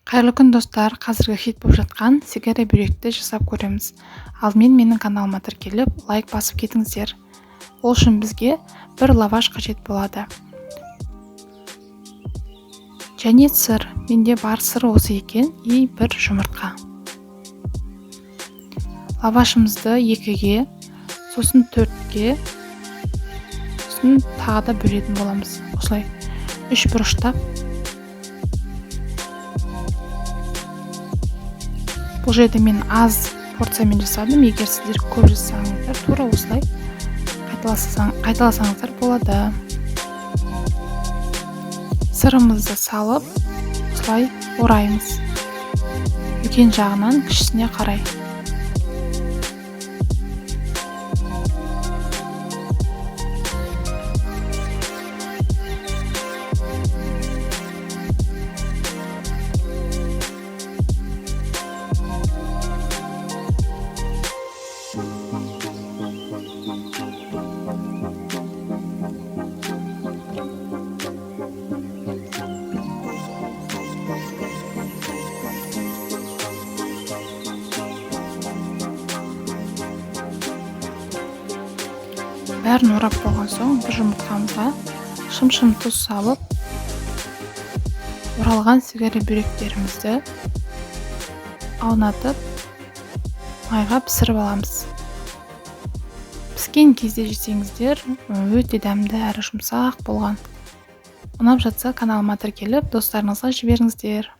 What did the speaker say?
Қайырлы күн, достар! Қазіргі хит болып жатқан сигара бүйректі жасап көреміз. Алдымен менің каналыма тіркеліп, лайк басып кетіңіздер. Ол үшін бізге бір лаваш қажет болады. Және сыр, менде бар сыр осы екен, и бір жұмыртқа. Лавашымызды 2-ге, сосын 4-ке, сосын тағы да бөлетін боламыз. Осылай 3 бұрыштап. Бұл жерде мен аз порциямен жасадым. Егер сіздер көп жасасаңыздар, тура осылай қайталасаңыздар болады. Сырымызды салып, осылай ораймыз. Үлкен жағынан кішісіне қарай. Бәрін орап болған соң бір жұмыртқамызға шым-шым тұз салып, оралған сигара бүйректерімізді аунатып, майға пісіріп аламыз. Піскен кезде жесеңіздер, өте дәмді әрі жұмсақ болған. Ұнап жатса, каналыма тіркеліп, достарыңызға жіберіңіздер.